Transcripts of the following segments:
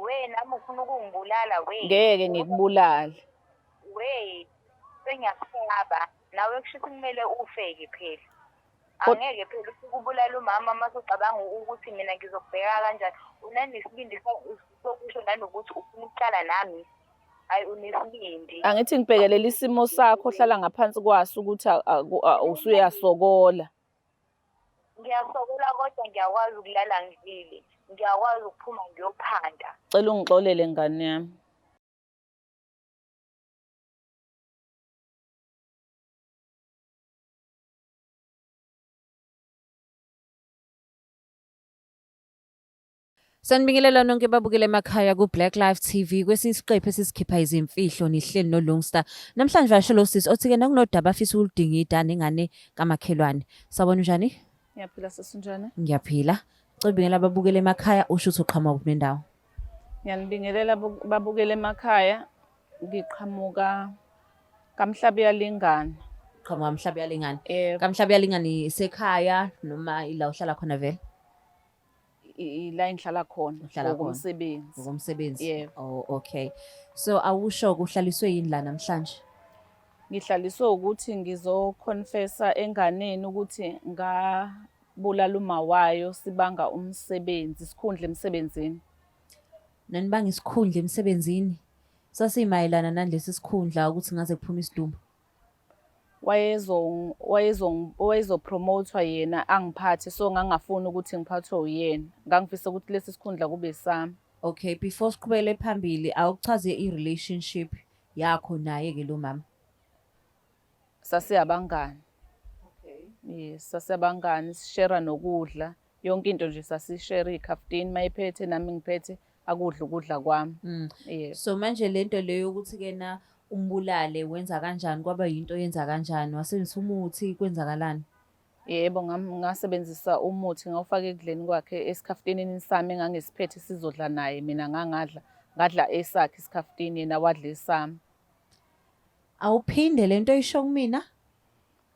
We nami ufuna ukungibulala we. Ngeke ngikubulale. We sengiyakusaba nawe kusho ukuthi kumele ufe-ke phela. Angeke phela ufike ubulala umama uma usucabanga ukuthi mina ngizokubheka kanjani. Unanesibindi sokusho nanokuthi ufuna ukuhlala nami. Hayi unesibindi. Angithi ngibhekelela isimo sakho ohlala ngaphansi kwaso ukuthi usuyasokola. Ngiyasokola kodwa ngiyakwazi ukulala ngidlile. Ngiyakwazi ukuphuma ngiyophanda. Cela ungixolele ngane yami. Sanibingelela nonke babukele emakhaya ku-Black Life TV kwesinye isiqephu esisikhipha izimfihlo nihleli noLungster. Namhlanje vasho lo sisi othi-ke nakunodaba afisa ukuludingida nengane kamakhelwane. Sawubona unjani? Ngiyaphila sisi unjani? Ngiyaphila. Cobingela ababukele emakhaya usho ukuthi uqhamuka kuphi nendawo. Ngiyanibingelela babukele emakhaya. Ngiqhamuka kaMhlabuyalingana. Qhamuka kaMhlabuyalingana. Yebo. KaMhlabuyalingana isekhaya noma ila uhlala khona vele? Ila engihlala khona Uhlala khona. ngokomsebenzi. Ngokomsebenzi. Yebo. Oh, okay. So awusho kuhlaliswe yini la namhlanje? Ngihlaliswe ukuthi ngizoconfessa enganeni ukuthi ngabulala uma wayo sibanga umsebenzi, isikhundla emsebenzini. Nanibanga isikhundla emsebenzini? Sasimayelana nalesi sikhundla ukuthi ngaze kuphume isidumbu. Wayezo wayezo wayezopromothwa yena angiphathe so ngangafuni ukuthi ngiphathwe uyena. Ngangifisa ukuthi lesi sikhundla kube sami. Okay, before siqhubekele phambili awuchaze i-relationship yakho naye ke lo mama. Sasiyabangani. Okay. Yes, sasiyabangani, sishera nokudla. Yonke into nje sasishera ikhaftini mayephethe nami ngiphethe akudla ukudla kwami. Yebo. So manje lento leyo ukuthi ke na umbulale wenza kanjani kwaba yinto yenza kanjani wasebenzisa umuthi kwenzakalani? Yebo, ngasebenzisa umuthi ngawufaka ekudleni kwakhe esikhaftinini sami engangisiphethe sizodla naye mina ngangadla ngadla esakhe isikhaftini yena wadla esami. Awuphinde lento oyisho kumina?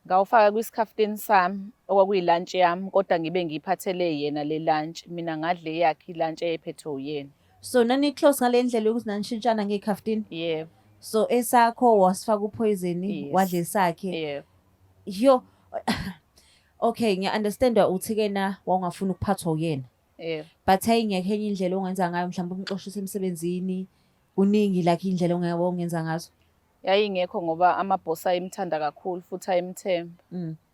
Ngawufaka kwisikhaftini sami okwakuyi-lunch yami kodwa ngibe ngiyiphathele yena le lunch mina ngadla eyakhe i-lunch eyayiphethwe uyena. So nani-close ngale ndlela yokuthi nanishintshana ngey'khaftini? Yebo. So esakho wasifaka upoison Yes. wadla esakhe. Yebo. Yo Okay, ngiya-understand-a uthi-ke na wawungafuni ukuphathwa uyena. Yebo. But ayingekho enye indlela ongenza ngayo mhlawumbe umxoshise emsebenzini. Kuningi like indlela ongenza ngazo. Yayingekho ngoba amabhosi ayemthanda kakhulu futhi ayemthemba.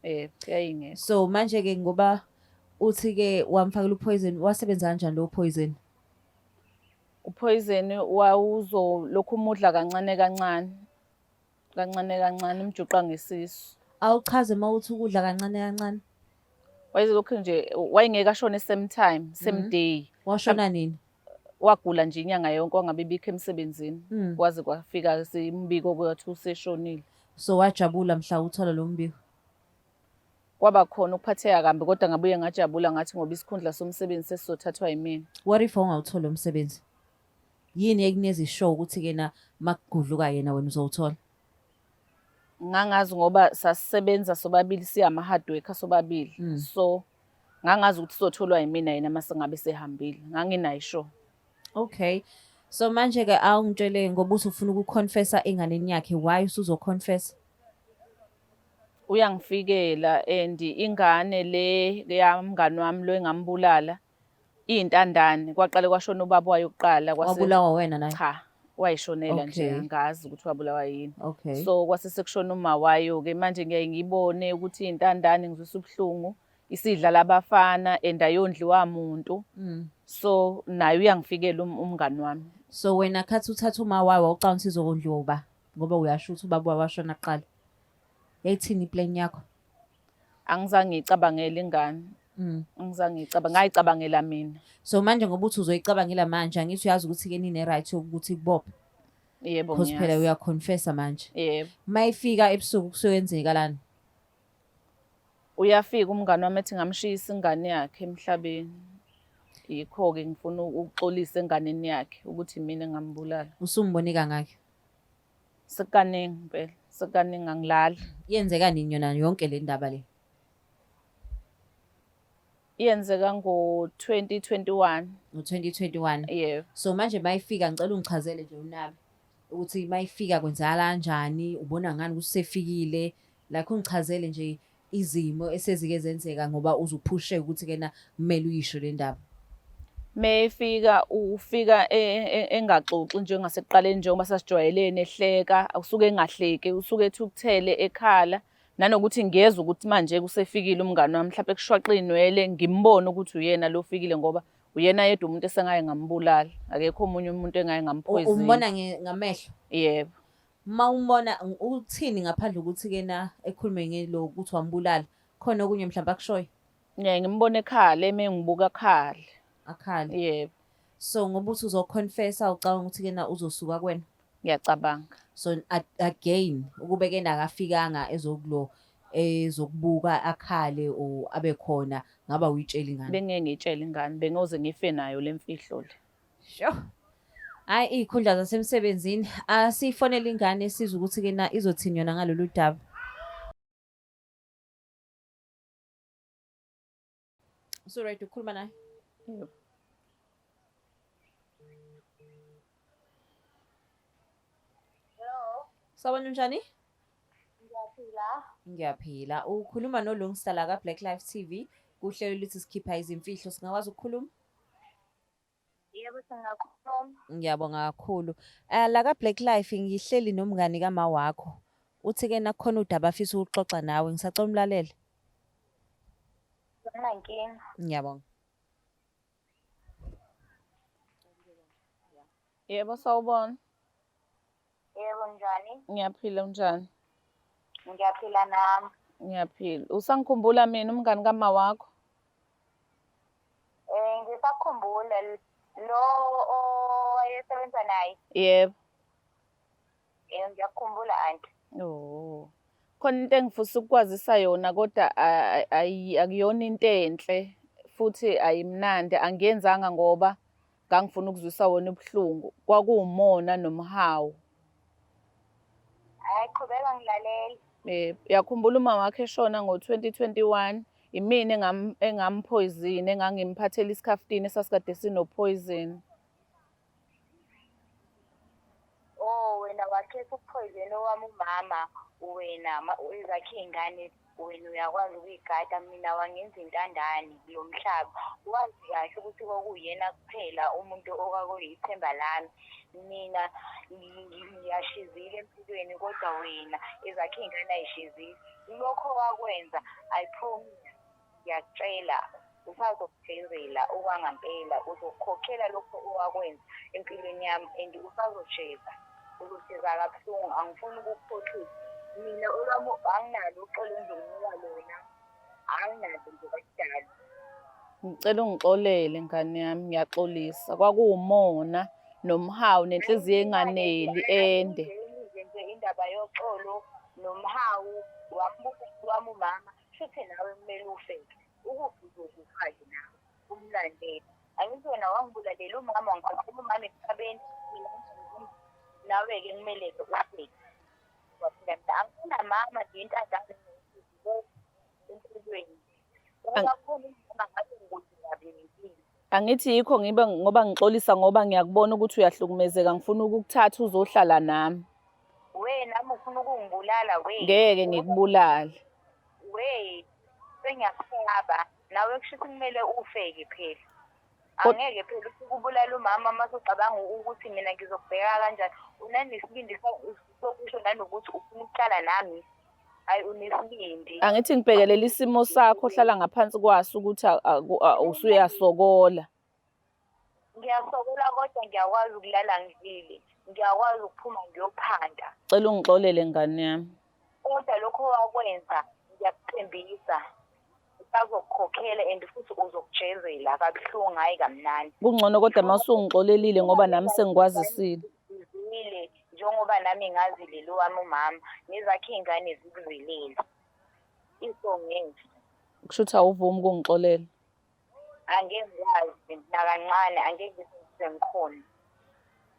Yebo, yayingekho. So manje-ke ngoba uthi-ke wamfakela upoison, wasebenza kanjani lowo poison? Upoison wawuzolokhu umudla kancane kancane. Kancane kancane umjuqa ngesisu. Awuchaze uma uthi ukudla kancane kancane. Wayezolokhu nje wayengeke ashone same time, same day. Washona nini? Wagula nje inyanga yonke wangabe bikho emsebenzini. Kwaze kwafika simbiko kwathi useshonile. So wajabula mhla uthola lo mbiko? Kwaba khona ukuphatheka kambi kodwa ngabuye ngajabula ngathi ngoba isikhundla somsebenzi sesizothathwa yimina. What if ungawuthola umsebenzi? Yini ekunikeza ishow ukuthi ke na makugudluka yena wena uzowuthola? Ngangazi ngoba sasisebenza sobabili siyama hard worker sobabili. So ngangazi ukuthi sizotholwa yimina yena mase ngabe sehambile. Nganginayo sure. Okay. So manje ke awungitshele ngoba usufuna ukuconfessa enganeni yakhe why usuzoconfessa? Uyangifikela and ingane le yamngani wami lo engambulala iyintandane kwaqale kwashona ubaba wayo kuqala kwase Wabulawa wena naye? Cha, wayishonela nje Okay. angazi ukuthi wabulawa yini. Okay. So kwase sekushona uma wayo ke manje ngiyaye ngibone ukuthi iyintandane ngizwisa ubuhlungu isidla labafana and ayondliwa muntu. So naye uyangifikela umngani wami. So wena khathi uthatha uma wayo wawucabanga ukuthi izokondliwa uba ngoba uyasho ukuthi ubaba washona kuqala. Yayithini iplan yakho? Angizange ngiyicabangele ingane. Angizange ngiyicabangele, ngayicabangela mina. So manje ngoba uthi uzoyicabangela manje angithi uyazi ukuthi ke nine right yokuthi kubophe. Yebo Because phela ngiyazi. uyaconfessa manje. Yebo. Mayifika ebusuku kusuke Uyafika umngani wami ethi ngamshiyisa ingane yakhe emhlabeni. Yikho-ke ngifuna ukuxolisa enganeni yakhe ukuthi mina engambulala. Usumbone kangaki? Sekukaningi impela, sekukaningi angilali. Yenzeka nini yona yonke le ndaba le? Yenzeka ngo-2021. Ngo-2021. Yebo. So manje mayifika ngicela ungichazele nje unabe ukuthi mayifika kwenzakala kanjani, ubona ngani ukuthi usefikile, like ungichazele nje izimo esezike zenzeka ngoba uzuphushe ukuthi kena kumele uyisho le ndaba. Mefika ufika engaxoxi njengasekuqaleni njengoba sasijwayelene ehleka, usuke engahleki, usuke ethukuthele ekhala. Nanokuthi ngiyezwa ukuthi manje kusefikile umngani wami mhlawumbe kushwaqa iy'nwele ngimbone ukuthi uyena lo ofikile ngoba uyena yedwa umuntu esengake ngambulala. Akekho omunye umuntu engake ngamphoyizina. Umbona ngamehlo? Yebo. Uma umbona uthini ngaphandle ukuthi kena ekhulume ngelo ukuthi wambulala? Khona okunye mhlawumbe akushoyo? Ngiyaye ngimbone ekhala eme ngibuka akhale. Akhale. Yebo. So ngoba uthi uzoconfessa ucabanga ukuthi kena uzosuka kuwena? Ngiyacabanga. So again ukube kena akafikanga ezokulo ezokubuka akhale or abe khona ngaba uyitshela ingane. Bengeke ngiyitshele ingane, bengoze ngife nayo le mfihlo le. Sho. Hayi iy'khundla zasemsebenzini asiyifonele ingane sizwe ukuthi ke na izothini yona ngalolu daba. Usu-ready ukukhuluma naye? Yebo. Hello, Sawubona unjani? ngiyaphila. Ngiyaphila. Ukhuluma noLungsta la ka-Black Life TV kuhlelo lithi sikhipha izimfihlo singakwazi ukukhuluma? Yebo, singakhuluma. Ngiyabonga kakhulu. Eh la ka-Black Life ngihleli nomngani kama wakho. Uthi ke nakukhona udaba afisa ukuxoxa nawe ngisacela umlalele. Anginankinga. Ngiyabonga. Yebo, sawubona. Yebo, njani? Ngiyaphila unjani? Ngiyaphila nami. Ngiyaphila. Usangikhumbula mina umngani kama wakho? Eh, ngisakhumbula lo owayesebenza naye. Yebo. Eh, ngiyakukhumbula anti. Oh. Khona into engifisa ukukwazisa yona kodwa akuyona into enhle futhi ayimnandi angiyenzanga ngoba ngangifuna ukuzwisa wona ubuhlungu. Kwakuwumona nomhawu. Hayi, qhubeka ngilalele. Eh, uyakhumbula uma wakhe eshona ngo-2021 imina engamphoyizini engangimphathela isikhaftini esasikade sino-poison. Oh, wena wakhetha ukuphoyizena owami umama, wena ezakhe iy'ngane wena uyakwazi ukuyigada, mina wangenza intandane kulo mhlaba. Wazi kahle ukuthi kwakuyena kuphela umuntu okwakuyithemba lami. Mina ngiyashizile empilweni kodwa wena ezakhe iy'ngane ayishizile. Lokho wakwenza, I promise ngiyakutshela usazokujezela okwangampela uzokukhokhela lokho owakwenza empilweni yami and usazojeza uzojeza kabuhlungu angifuni ukukukhohlisa mina olwami anginalo uxolo engizokunika lona anginalo nje kwakudala. Ngicela ungixolele ngane yami ngiyaxolisa kwakuwumona nomhawu nenhliziyo enganeli ende. Nje indaba yoxolo nomhawu wambuka wami umama Shuthi nawe kumele ufe-ke. Ukufa uzokufa-ke nawe, umlandele. Angithi wena wangibulalela umama, wangixoxela umama emhlabeni, mina nawe-ke kumele-ke ufe. Waphila mina anginamama nje intandane empilweni. Ukuba khona umama ngabe ngikude kabi nempilo. Angithi yikho ngibe ngoba ngixolisa ngoba ngiyakubona ukuthi uyahlukumezeka ngifuna ukukuthatha uzohlala nami. We nami ufuna ukungibulala we. Ngeke ngikubulale. We sengiyakusaba nawe kusho ukuthi kumele ufe-ke phela. Angeke phela ukubulala umama uma usucabanga ukuthi mina ngizokubheka kanjani. Unanesibindi sokusho nanokuthi ufuna ukuhlala nami. Hayi unesibindi. Angithi ngibhekelela isimo sakho ohlala ngaphansi kwaso ukuthi usuyasokola. Ngiyasokola kodwa ngiyakwazi ukulala ngidlile. Ngiyakwazi ukuphuma ngiyophanda. Cela ungixolele ngane yami. Kodwa lokho wakwenza ngiyakuthembisa usazokukhokhela and futhi uzokujezela kabuhlungu hhayi kamnandi. Kungcono kodwa uma usungixolelile ngoba nami sengikwazisile. Ngizile njengoba nami ngazilele owami umama nezakhe iy'ngane zikuzilele. Iso ngeso. Kusho ukuthi awuvumi ukungixolela. Angeke ngikwazi nakancane angeke ngize ngikhone.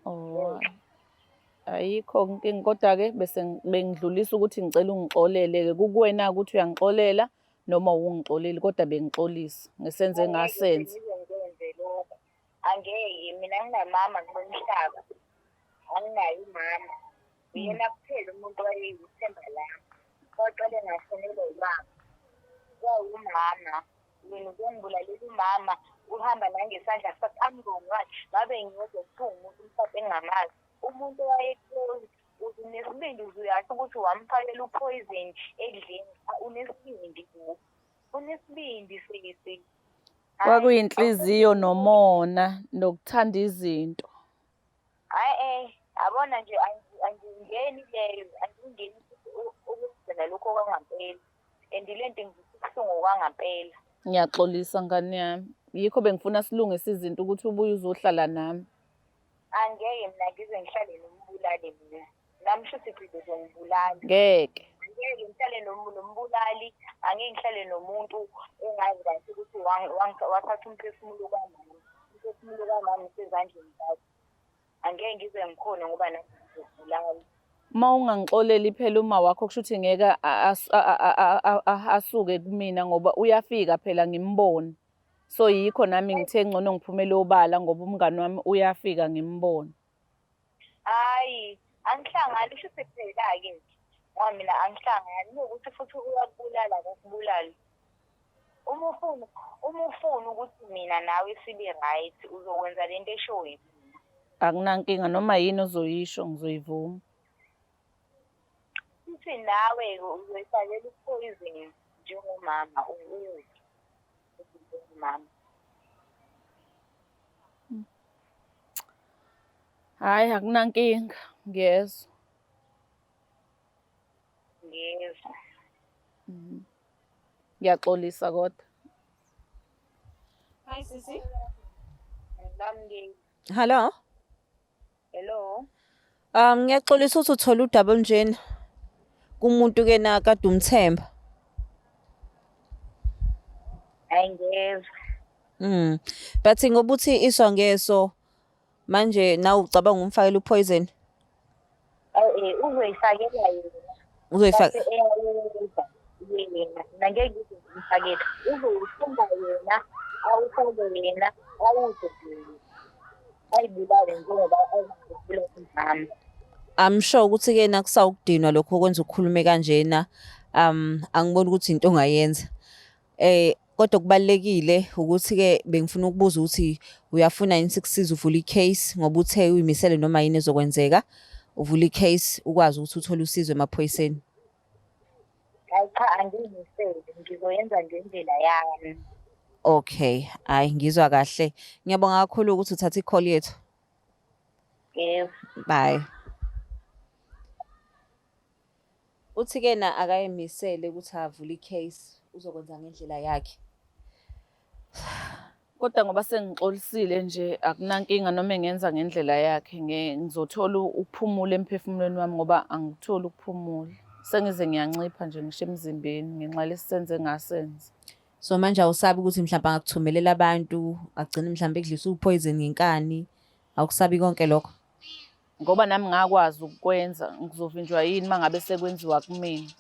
Oh. Ayikho inkinga kodwa-ke bese bengidlulisa ukuthi ngicela ungixolele-ke kukuwena ukuthi uyangixolela noma ungixoleli kodwa bengixolisa ngesenze Angeke engasenza. ngize ngikwenze lokho. Angeke, mina nginamama kulo mhlaba. Anginaye umama. Uyena kuphela umuntu owayeyithemba lami. Waqale ngafonelwa ubaba. Kwawumama. Wena uzongibulalela umama, uhamba nangesandla sakhe amngani wakhe. Ngabe ngiyozwa kuthiwa umuntu mhlawumbe engingamazi. Umuntu owaye-close, unesibindi uze uyasho ukuthi wamfakela uphoyizeni ekudleni. Unesibindi bo. Unesibindi sisi. Hhayi, Kwakuyinhliziyo nomona nokuthanda izinto. Hhayi yabona nje angingeni leyo, angingeni futhi ukugcina lokho okwangampela. And le nto ingizwisa ubuhlungu okwangampela. Ngiyaxolisa ngane yami. Yikho bengifuna silungise izinto ukuthi ubuye uzohlala nami. Angeke mina ngize ngihlale nombulali mina. Nami shuthi phela uzongibulala. Ngeke. Angeke ngihlale nombulali, angeke ngihlale nomuntu engazi kahle ukuthi wathatha umphefumulo kamama. Umphefumulo kamama usezandleni zakhe. Angeke ngize ngikhone ngoba nami ngizobulala. Uma ungangixoleli phela uma wakho kusho ukuthi ngeke asuke kumina ngoba uyafika phela ngimbone. So yikho nami ngithe ngcono ngiphumele obala ngoba umngani wami uyafika ngimbone. Hhayi, angihlangani kusho ukuthi phela-ke nje. Ngoba mina angihlangani kuwukuthi futhi uyakubulala akakubulali. Uma ufuna uma ufuna ukuthi mina nawe sibe right uzokwenza lento eshoyo yimina. Akunankinga noma yini ozoyisho ngizoyivuma. Futhi nawe-ke uzoyifakela uphoyizeni njengomama uwudle njengomama. Hhayi akunankinga ngiyezwa. Ngiyezwa. Ngiyaxolisa kodwa. Hi sisi. Nami Hello. Hello. Ngiyaxolisa ukuthi uthole udaba olunjena kumuntu ke na kade umthemba. Hhayi ngiyezwa. But ngoba uthi iso ngeso manje nawe ucabanga umfakela upoison. Uzoyifakela yena. Uzoyifaka. Bese eyawudla yena. Mina ngeke ngize ngimfakele. Uzowuthumba yena, awufake yena, awudle yena. Ayibulale njengoba ezibulala umama. I'm sure ukuthi ke nakusawukudinwa lokho okwenza ukhulume kanjena. Angiboni ukuthi into ongayenza. Kodwa kubalulekile ukuthi ke bengifuna ukubuza ukuthi uyafuna yini sikusiza uvule i-case ngoba uthe uyimisele noma yini ezokwenzeka. Uvule i-case ukwazi ukuthi uthole usizo emaphoyiseni. Hayi cha, angiyimisele, ngizoyenza ngendlela yami. Okay, hayi ngizwa kahle. Ngiyabonga kakhulu ukuthi uthathe i-call yethu. Yebo. Bye. Uthi ke na akayimisele ukuthi avule i-case uzokwenza ngendlela yakhe. Kodwa ngoba sengixolisile nje akunankinga noma engenza ngendlela yakhe ngizothola ukuphumula emphefumulweni wami ngoba angikutholi ukuphumula. Sengize ngiyancipha nje ngisho emzimbeni ngenxa lesisenze engasenza. So manje awusabi ukuthi mhlawumbe angakuthumelela abantu agcine mhlawumbe ekudlisa upoison ngenkani, awukusabi konke lokho? Ngoba nami ngakwazi ukukwenza, ngizovinjwa yini uma ngabe sekwenziwa kumina?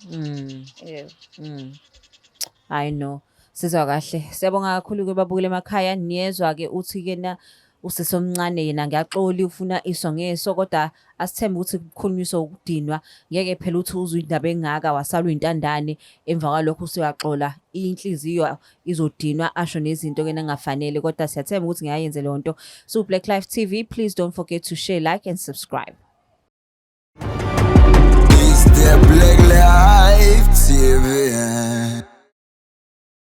Yebo. I know. Sizwa kahle. Siyabonga kakhulu ke babukele emakhaya. Niyezwa ke uthi ke na usisi omncane yena ngiyaxoli ufuna iso ngeso kodwa asithembe ukuthi kukhulunyiswa ukudinwa. Ngeke phela uthi uzwe indaba engaka wasala uyintandane emva kwalokho usuyaxola inhliziyo izodinwa asho nezinto ke nangafanele kodwa siyathemba ukuthi ngiyayenze leyo nto. So Black Life TV, please don't forget to share, like and subscribe. It's the Black Life TV.